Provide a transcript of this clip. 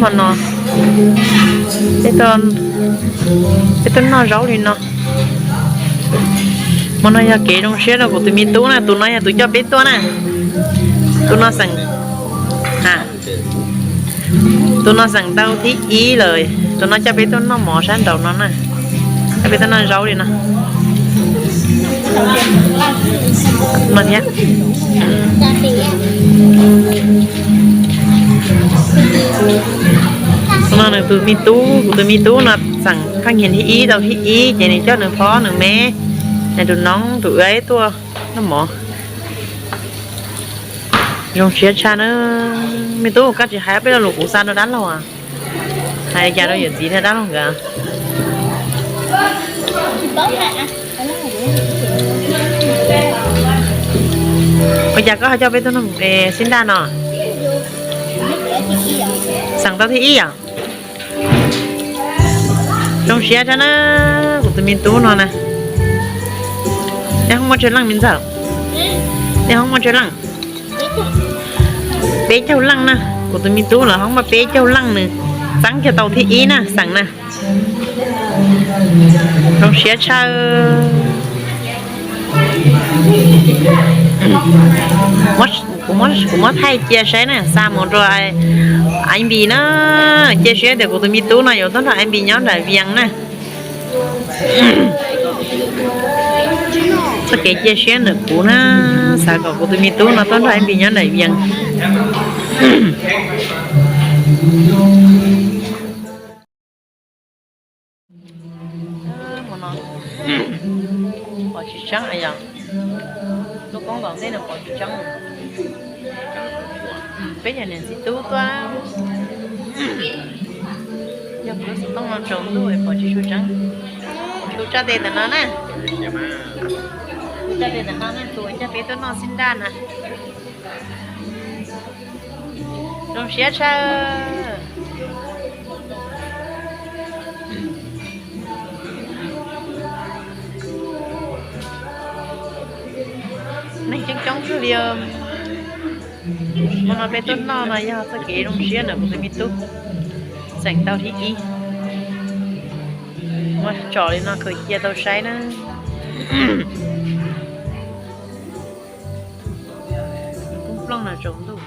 Hmo no peb tuaj, peb tuaj noj zaub li no. Hmo no yog kev zoo siab rau kuv tus me tub na, tus no yog tus coj peb tuaj na. Tus no xeem, tus no xeem tau thib ib lawm, tus no coj peb tuaj noj mov sab nraud no na, coj peb tuaj noj zaub li no. No thiab. No nws tus me tub, kuv tus me tub no xeem thaj nyiag thib ib tau thib ib ces nws coj nws pog nws me, nws tus noov tus aib tuaj noj mov. Zoo siab tshaj na. Me tub, koj tsis hais peb lo lus kuv xa rau dab laug, hais li cas rau yawm txiv thiab dab laug nkawd? Ua cas koj ho coj peb tuaj noj xib nraj no? Xeem tau thib ib yom? Zoo siab tshaj na, kuv tus me tub no na. Nej hoob muaj tsawg leej me ntxawg? Nej hoob muaj tsawg leej? Peb caug leej na, kuv tus me tub lawv hoob muaj peb caug leej, nws txeeb kiag tau thib ib na, xeem na. Zoo siab tshaj. Kuv muab thaij cia saib na, xa mus rau Aiv Npis na. Cia siab tias kuv tus me tub no yuav tuaj nrog Aiv Npis nyob nram Vias na. Txoj kev cia siab ntawm kuv na, xav kom kuv tus me tub no tuaj nrog Aiv Npis nyob nram Vias. Pom tsis tseeb yog, lub koob nkaus ntej no pom tsis tseeb. Peb yog niam txiv tub tuaj, yog kuv lub xov tooj no tsaus ntuj pom tsis tshua tseeb. Tus tsa tes ntawm no na, tus tsa tes ntawm no na, tus uas coj peb tuaj noj xib nraj na. Zoo siab tshaj. Neeg coob coob kawg li. Hmo no peb tuaj noj no yog txoj kev zoo siab ntawm kuv tus me tub xeem tau thib ib. Muab tsom li no khaws cia tau saib na. Plooj no tsaus ntuj.